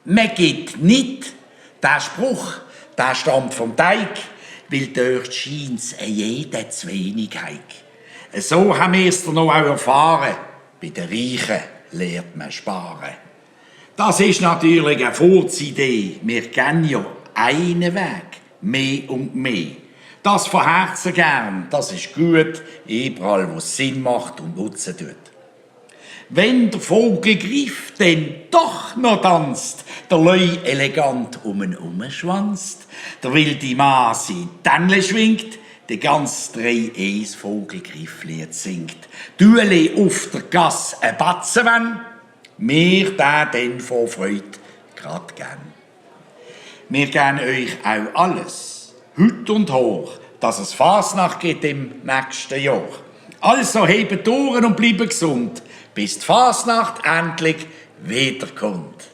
Man gibt nicht. Der Spruch, der stammt vom Teig, weil dort scheint's jeder zu wenig heik. So haben wir es noch auch erfahren. Bei den Reichen lernt man sparen. Das ist natürlich eine Furzidee. Wir kennen ja einen Weg, mehr und mehr. Das von Herzen gern, das ist gut, überall wo es Sinn macht und Nutzen tut. Wenn der Vogelgriff denn doch noch tanzt, der Leu elegant umschwanzt, der wilde Mann sein Tännle schwingt, der ganz 3 Vogelgrifflied singt. Düele auf der Gasse ein Batzen wenn, mir da denn vor Freude grad gern. Wir geben euch auch alles, hüt und hoch, dass es Fasnacht geht im nächsten Jahr. Also hebt die Ohren und bleiben gesund, bis die Fasnacht endlich wiederkommt.